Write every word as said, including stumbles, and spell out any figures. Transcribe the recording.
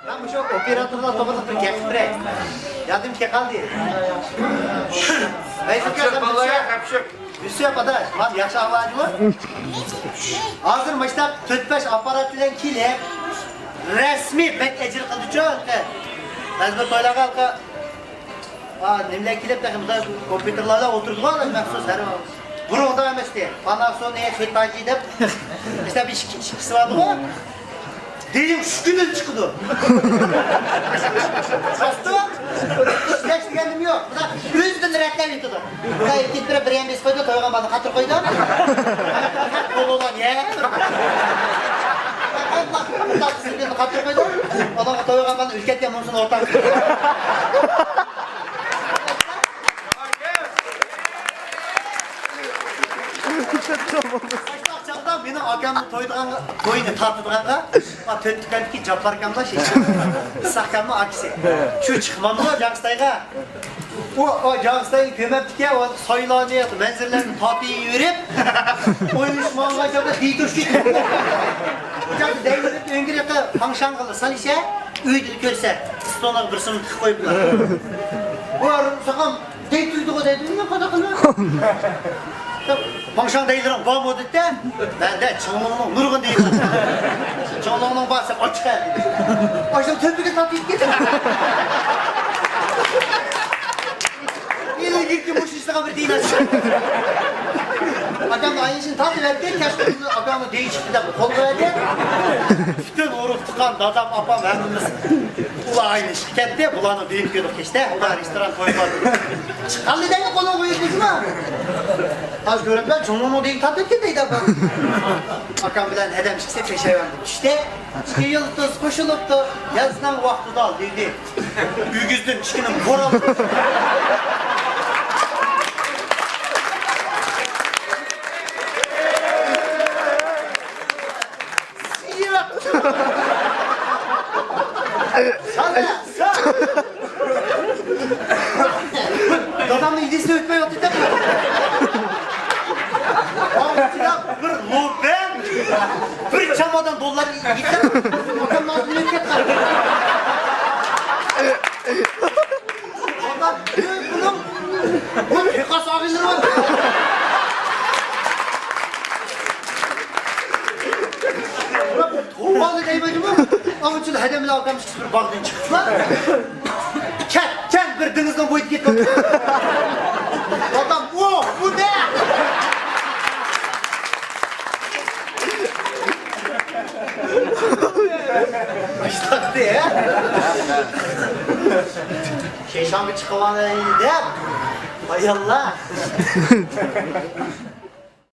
مەن مۇشۇ ئوپېراتورلار توغرىلىق بىر گەپ قىلىپ بېرەي. يادىمغا كېلىپ قالدى. ۋەيزۇكە، يۈسۈپ، ئاداش، مانا ياخشى ئاڭلايدىمۇ؟ ھازىر مۇشۇنداق تۆت-بەش ئاپپارات بىلەن كېلىپ، رەسمىي بەك ئەجىر قىلدىچۇ ھېلىقى. بەزى بىر تويلارغا ھېلىقى، ئا، نېمىلەر كېلىپ، تېخى مۇنداق كومپيۇتېرلاردا ئولتۇرىدىغۇ مەخسۇس ھەر ۋاقىت. بۇرۇندا ئەمەستى. پاناسونىك، خىتايچى دەپ، ئىشلەپ ئىككى، ئىككىسى بارغۇ. دېيىڭ، چۈشكىنىدە چىقىدۇ. راستتۇ. ئىشلەش دېگەننېمە يوق. بۇلار ئۆزىدىن رەتلەپ يېتىدۇ. بۇلار كېتىپ بېرىپ بىر يەم بېسىپ قويدى، تويغان بالىنى قاتۇرۇپ قويدى. قولىغان يەپ تۇرۇپ. قاتۇرۇپ قويدى. ئۇلارغا تويغان بالىنى ئۈلكەتكەن مۇمسىنى ئورتاق. مۇشۇنداق چاغدا مېنىڭ ئاكامنىڭ تويىدىغان، تويىنى تارتىدىغانغا، ئا، تۆت دۇكاندىكى جاپپار ئاكاملا شېشىم. ئىسھاق ئاكامنىڭ ئاكىسى. شۇ چىقمامدۇ جاڭستايغا. ئۇ، ئۇ جاڭستاينى كۆرمەپتىكەن، ئۇ سايلارنى، مەنزىرىلەرنى تارتىۋېرىپ، ئوينىشىپ ماڭغان چاغدا دېيىتۇرۇش كېتىپ. ئۇ چاغدا دەيۋېرىپ ئۆڭگۈرۈقى پاڭشاڭغىلا سالىشە، ئۆيدىلا كۆرسە، ئىستولنىڭ بىر سىنىپ تىقىپ قويۇپلا. ئۇ ساقام دەيدۇ دەيدۇ، مەن قانداق قىلىمەن؟ پاڭشاڭ دەيلىرىڭ بارمۇ دېدى. مەندە چىڭلۇڭنىڭ نۇرغۇن دەيدۇ. چىڭلۇڭنىڭ بار دېسەم، ئاچچىق دېدى. ئاشۇ تۆپىگە تارتىپ كېتىپ. ئىلگىرىكى مۇشۇ ئىشلىغان بىر دېيىلەر. ئاكام ئاينىشىنى تارتىۋەتتى، كەچ ئاكامنىڭ دېيى چىقتى دەپ قول بەردى. پۈتۈن ئۇرۇق تۇغقان، دادام، ئاپام ھەممىمىز ئۇلار ئاينىشقا كەتتى. بۇلارنىڭ دېيىنى كۆردۇق كەچتە. ئۇلار رېستوران تويۇپ بارىدۇ. چىققاندا دەيدۇ، قولۇڭغا قويۇپ دېسىما. ھازىر كۆرۈپ بەر، چوڭلۇقنىڭ دېيىنى تارتىپ كەتتى دەيدۇ ئاپام. ئاكام بىلەن ھەدەم ئىككىسى پېشايۋاندىن چۈشتى. ئىككى يۇلتۇز قوشۇلۇپتۇ. يازنىڭ ۋاقتىدا دېدى. ئۆگزىدىن چىكىنىم بوران. سىيرىپ. سالە، سال. دادامنىڭ ئىدىسى ئۆتمەي ئوتۇردى. ئاغزىدا بىر لوبەن، بىر چامادان دوللار يېتىپ، ئاكام ئالدىنى ئۆتۈپ كەتكەن. دادام، ئۆي بۇنىڭ، بۇ پىقاس ئاغىنىلىرى بار. تۇغقانلىق دەيمەنمۇ؟ ئاۋۇ چىل ھەدەملەر ئاكام ئىككىسى بىر باغدىن چىقىپلا. كەتكەن بىر دېڭىزنىڭ بويىدا كېتىپ. دادام، ئۇ، بۇ نە؟ باشلاپتۇ، ھە؟ شېشاڭغا چىقىۋالىي دەپ. ئاياللار.